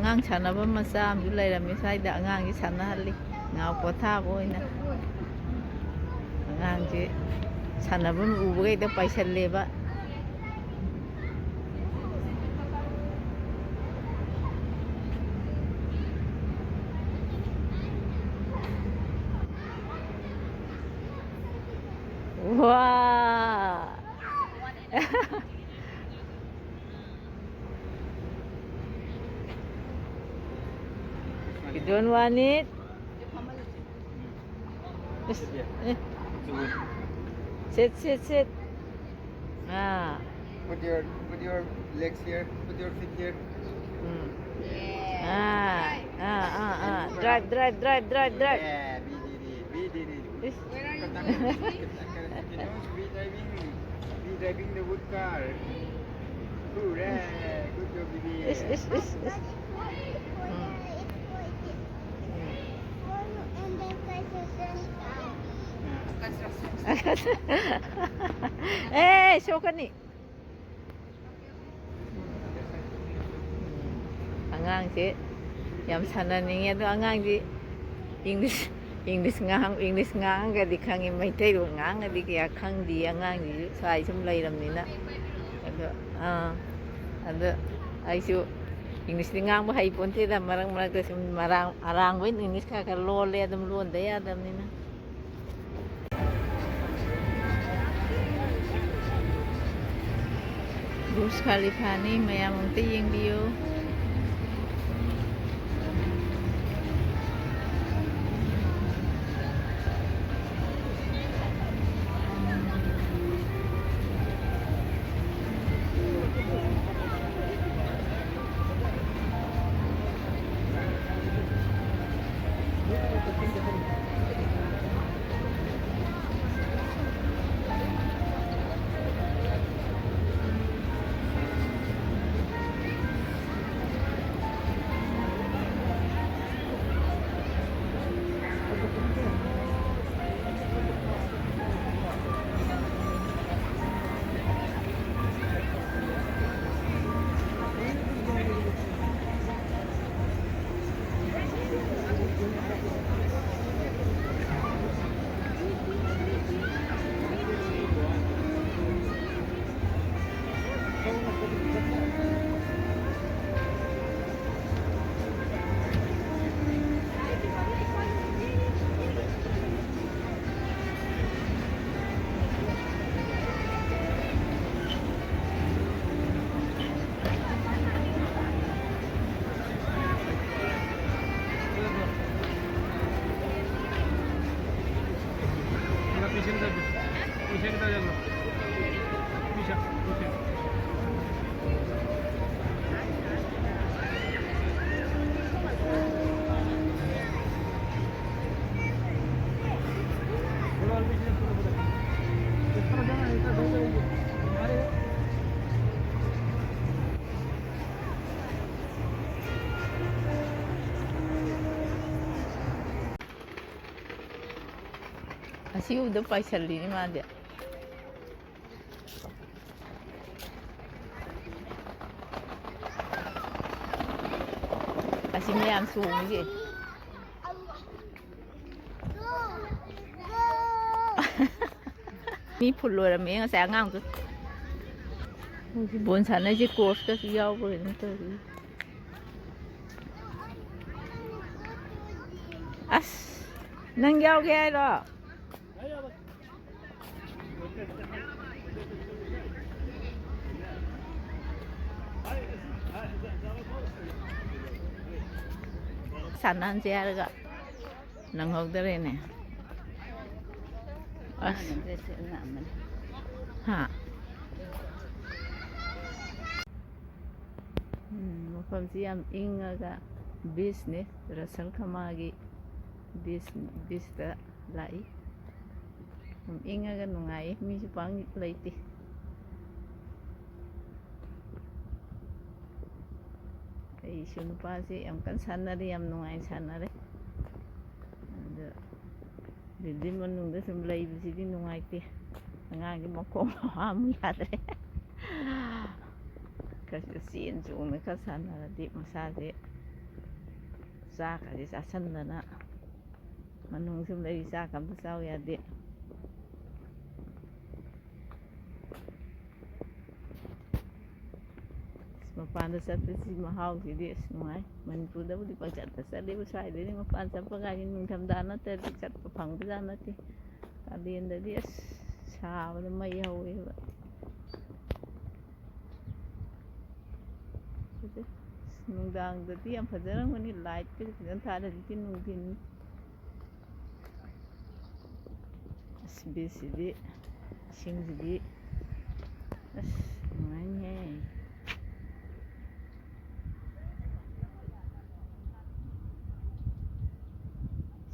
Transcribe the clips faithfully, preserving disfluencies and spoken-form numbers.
ꯑꯉꯥꯡ ꯁꯥꯟꯅꯐꯝ ꯃꯆꯥ ꯑꯃꯁꯨ ꯂꯩꯔꯝꯃꯤ ꯁ꯭ꯋꯥꯏꯗ, ꯑꯉꯥꯡꯁꯤ ꯁꯥꯟꯅꯍꯜꯂꯤ, ꯉꯥꯏꯍꯥꯛ ꯄꯣꯊꯥꯕ ꯑꯣꯏꯅ꯫ ꯑꯉꯥꯡꯁꯦ ꯁꯥꯟꯅꯐꯝ ꯎꯕꯈꯩꯗ ꯄꯥꯏꯁꯜꯂꯦꯕ꯫ ꯋꯥ! You don't want it? Sit, sit, sit. Ah. Put your, put your legs here. Put your feet here. Mm. Ah, ah, ah, ah. Drive, drive, drive, drive, drive. Yeah, we did it. We did it. Is- Where are you going? Be driving, be driving the wood car. Hooray! Good job, baby. Is, is, is, is. Mm. Mm. Construction. Hey, show ka ni. ꯑꯉꯥꯡꯁꯦ ꯌꯥꯝ ꯁꯥꯟꯅꯅꯤꯡꯉꯦ, ꯑꯗꯣ ꯑꯉꯥꯡꯗꯤ English, English ꯉꯥꯡ-, English ꯉꯥꯡꯉꯒꯗꯤ ꯈꯪꯉꯤ, ꯃꯩꯇꯩꯂꯣꯟ ꯉꯥꯡꯉꯗꯤ ꯀꯌꯥ ꯈꯪꯗꯦ ꯑꯉꯥꯡꯁꯤꯁꯨ ꯁ꯭ꯋꯥꯏ ꯁꯨꯝ ꯂꯩꯔꯝꯅꯤꯅ꯫ ꯑꯗꯣ, ꯑꯥ, ꯑꯗꯣ ꯑꯩꯁꯨ Englishꯇꯤ ꯉꯥꯡꯕ ꯍꯩ ꯄꯣꯟꯇꯦꯗ, ꯃꯔꯛ ꯃꯔꯛꯇ ꯁꯨꯝ ꯃꯔꯥꯡ-, ꯑꯔꯥꯡꯕ English ꯈꯔ ꯈꯔ ꯂꯣꯜꯂꯦ, ꯑꯗꯨꯝ ꯂꯣꯟꯗ ꯌꯥꯗꯕꯅꯤꯅ꯫ ꯕꯨꯔꯖ ꯈꯥꯂꯤꯐꯥꯅꯤ, ꯃꯌꯥꯝ ꯑꯝꯇ ꯌꯦꯡꯕꯤꯌꯨ꯫ ꯁꯤ ꯎꯗ ꯄꯥꯏꯁꯜꯂꯤꯅꯤ ꯃꯥꯗꯤ꯫ ꯑꯁꯤ ꯃꯌꯥꯝ ꯆꯣꯡꯉꯤꯁꯦ꯫ ꯃꯤ ꯐꯨꯜ ꯑꯣꯏꯔꯝꯃꯦ ꯉꯁꯥꯏ ꯑꯉꯥꯡꯗꯣ꯫ ꯕꯣꯜ ꯁꯥꯟꯅꯩꯁꯦ ꯀꯣꯔꯁꯀꯁꯨ ꯌꯥꯎꯕ꯭ꯔꯥ ꯀꯩꯅꯣ ꯇꯧꯔꯤ꯫ ꯑꯁ, ꯅꯪ ꯌꯥꯎꯒꯦ ꯍꯥꯏꯔꯣ? ꯁꯥꯟꯅꯍꯟꯁꯦ ꯍꯥꯏꯔꯒ ꯅꯪꯍꯧꯗꯔꯦꯅꯦ꯫ ꯑꯁ꯫ ꯍꯥ꯫ ꯎꯝ, ꯃꯐꯝꯁꯤ ꯌꯥꯝ ꯏꯪꯉꯒ ꯕꯤꯁꯅꯦ, ꯔꯁꯜ ꯈꯃꯥꯒꯤ ꯕꯤꯁ, ꯕꯤꯁꯇ ꯂꯥꯛꯏ꯫ ꯌꯥꯝ ꯏꯪꯉꯒ ꯅꯨꯡꯉꯥꯏꯌꯦ, ꯃꯤꯁꯨ ꯄꯥꯡ ꯂꯩꯇꯦ꯫ ꯑꯩꯁꯨ ꯅꯨꯄꯥꯁꯦ ꯌꯥꯝ ꯀꯟꯅ ꯁꯥꯟꯅꯔꯦ, ꯌꯥꯝ ꯅꯨꯡꯉꯥꯏ ꯁꯥꯟꯅꯔꯦ꯫ ꯑꯗꯣ ꯕꯤꯜꯗꯤꯡ ꯃꯅꯨꯡꯗ ꯁꯨꯝ ꯂꯩꯕꯁꯤꯗꯤ ꯅꯨꯡꯉꯥꯏꯇꯦ꯫ ꯑꯉꯥꯡꯒꯤ ꯃꯈꯣꯡ ꯍꯥꯝꯃꯨ ꯌꯥꯗ꯭ꯔꯦ꯫ ꯈꯔ ꯆꯦꯟ ꯆꯣꯡꯅ ꯈꯔ ꯁꯥꯟꯅꯔꯗꯤ ꯃꯁꯥꯁꯦ ꯆꯥꯛꯀꯁꯦ ꯆꯥꯁꯟꯗꯅ ꯃꯅꯨꯡ ꯁꯨꯝ ꯂꯩꯔꯤ ꯆꯥꯛ ꯑꯝꯇ ꯆꯥꯎ ꯌꯥꯗꯦ꯫ ꯑꯁ, ꯃꯄꯥꯟꯗ ꯆꯠꯄꯁꯤ ꯃꯍꯥꯎꯁꯤꯗꯤ ꯑꯁ ꯅꯨꯡꯉꯥꯏ꯫ ꯃꯅꯤꯄꯨꯔꯗꯕꯨꯗꯤ ꯄꯪꯆꯠꯇ ꯆꯠꯂꯦꯕ, ꯁ꯭ꯋꯥꯏꯗꯗꯤ ꯃꯄꯥꯟ ꯆꯠꯄ ꯀꯥꯏꯁꯤ ꯅꯤꯡꯊꯝꯊꯥ ꯅꯠꯇ꯭ꯔꯗꯤ ꯆꯠꯄ ꯐꯪꯕꯖꯥꯠ ꯅꯠꯇꯦ꯫ ꯀꯥꯂꯦꯟꯗꯗꯤ ꯑꯁ ꯁꯥꯕꯗ ꯃꯩ ꯍꯧꯋꯦꯕ꯫ ꯑꯁ, ꯅꯨꯡꯗꯥꯡꯗꯗꯤ ꯌꯥꯝ ꯐꯖꯔꯝꯒꯅꯤ, ꯂꯥꯏꯠꯀꯁꯦ ꯐꯖꯅ ꯊꯥꯜꯂꯦ꯫ ꯍꯧꯖꯤꯛꯇꯤ ꯅꯨꯡꯊꯤꯟ꯫ ꯑꯁ, ꯕꯤꯁꯁꯤꯗꯤ, ꯏꯁꯤꯡꯁꯤꯗꯤ ꯑꯁ ꯅꯨꯡꯉꯥꯏꯅꯤꯍꯦ꯫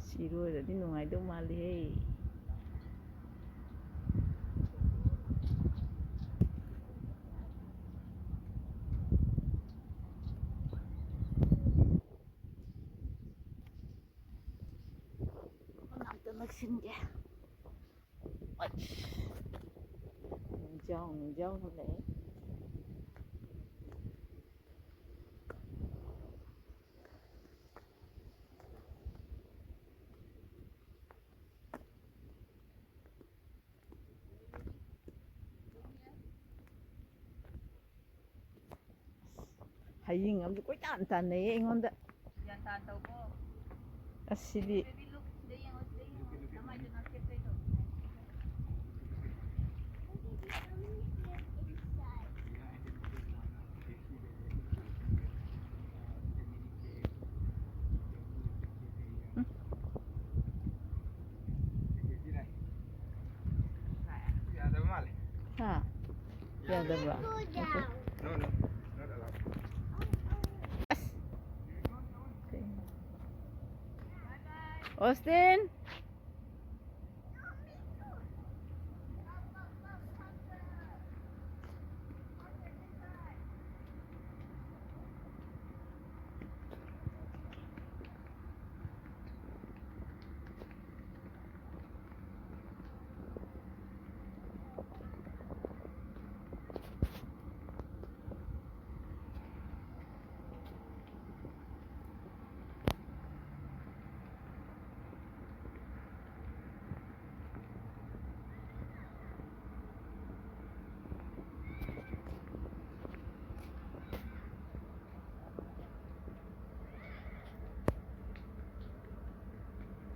ꯁꯤ ꯏꯔꯣꯏꯔꯗꯤ ꯅꯨꯡꯉꯥꯏꯗꯧ ꯃꯥꯜꯂꯤꯍꯦ꯫ ꯃꯅꯥꯛꯇ ꯅꯛꯁꯤꯟꯒꯦ꯫ ꯅꯨꯡꯖꯥꯎ ꯅꯨꯡꯖꯥꯎꯅ ꯂꯩ꯫ ꯍꯌꯤꯡ ꯑꯃꯁꯨ ꯀꯣꯏꯇꯥꯟ ꯇꯥꯟꯅꯩꯌꯦ ꯑꯩꯉꯣꯟꯗ꯫ ꯒ꯭ꯌꯥꯟ ꯇꯥꯟ ꯇꯧꯀꯣ꯫ ꯑꯁꯤꯗꯤ꯫ Baby, look, ꯁꯤꯗ ꯌꯦꯡꯉꯣ, ꯁꯤꯗ ꯌꯦꯡꯉꯣ꯫ ꯅꯃꯥꯏꯗꯣ ꯅꯥꯁꯦꯛꯇꯣꯏ ꯇꯧ꯫ ꯌꯥꯗꯕ ꯃꯥꯜꯂꯦ꯫ ꯍꯥ? ꯌꯥꯗꯕ꯭ꯔꯣ? Okay. No, no, not allowed. ꯑꯁ! ꯀꯩꯅꯣ? ꯑꯣꯁꯇꯤꯟ!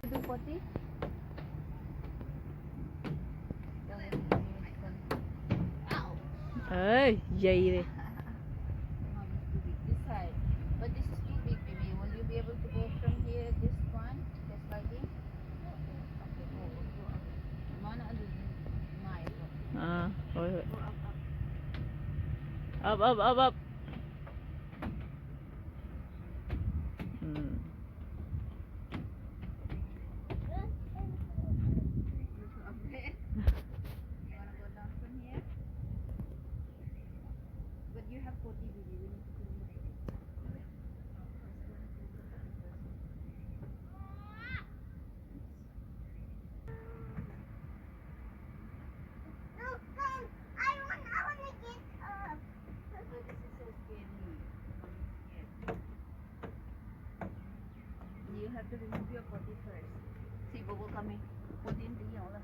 ꯑꯗꯨ ꯄꯣꯠꯇꯤ? ꯑꯩ, ꯌꯩꯔꯦ꯫ This side. But this is too big, baby. Will you be able to go from here, this one, just like this? Okay, go, go, go. ꯃꯥꯅ ꯑꯗꯨ ꯅꯨꯡꯉꯥꯏꯌꯦꯕ꯫ ꯑꯥ, ꯍꯣꯏ, ꯍꯣꯏ꯫ Go up, up. Up, up, up, up. Um. You wanna go down from here? But you have potty, baby. We need to clean the potty. First, you wanna clean the potty first. To remove your potty first. See, Bobo coming. Potty in the yellow.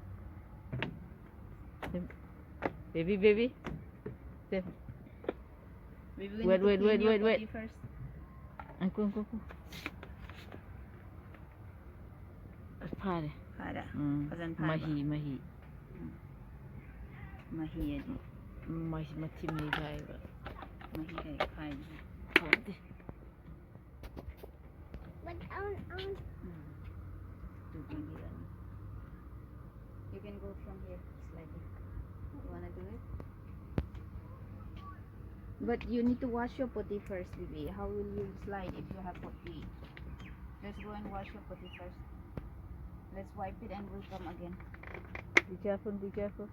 Baby, baby. Step. Baby, we Wait, need to wait, clean wait, your wait, potty wait. First. Ang kung, kung, kung. ꯐꯥꯔꯦ꯫ ꯐꯥꯔꯦ? ꯎꯝ꯫ ꯐꯖꯅ ꯐꯥꯔꯕ? ꯃꯍꯤ, ꯃꯍꯤ꯫ ꯎꯝ꯫ ꯃꯍꯤ ꯑꯗꯤ꯫ ꯎꯝ, ꯃꯍꯤ, ꯃꯊꯤ ꯃꯍꯤ ꯐꯥꯏꯕ꯫ ꯃꯍꯤ ꯀꯩ ꯐꯥꯏꯕ? ꯈꯪꯗꯦ꯫ But on, on. Um. Two two two. You can go from here, sliding. You wanna do it? But you need to wash your potty first, baby. How will you slide if you have potty? Just go and wash your potty first. Let's wipe it and we'll come again. Be careful, be careful.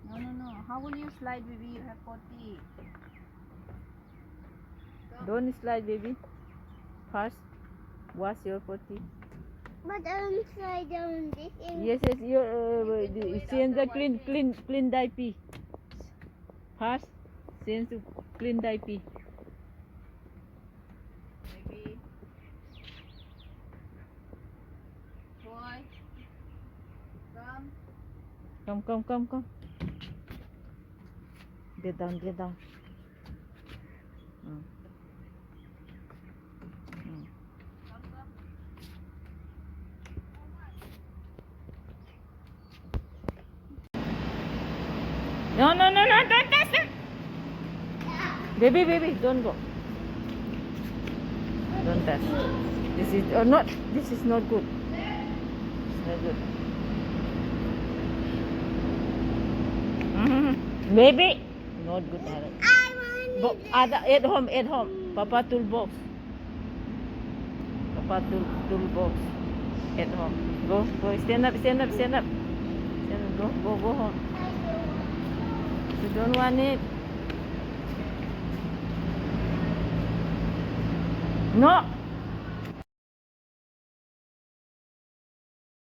No, no, no. How will you slide, baby? You have potty. Don't slide, baby. First, wash your potty. But I will slide down this in. Yes, yes, you, uh, You can do it change the otherwise, clean, yeah. Clean, clean diaper. First, change to clean diaper. Baby. Boy. Come. Come, come, come, come. Get down, get down. Mm. Mm. No, no, no, no, don't touch that. Baby, baby, don't go. Don't touch. This is, oh, not, this is not good. It's not good. Mhm. Baby, not good, Aaron. I want Bo-, it. At, at home, at home. Papa toolbox. Papa tool, toolbox. At home. Go, go. Stand up, stand up, stand up. Stand up. Go, go, go home. You don't want it? No.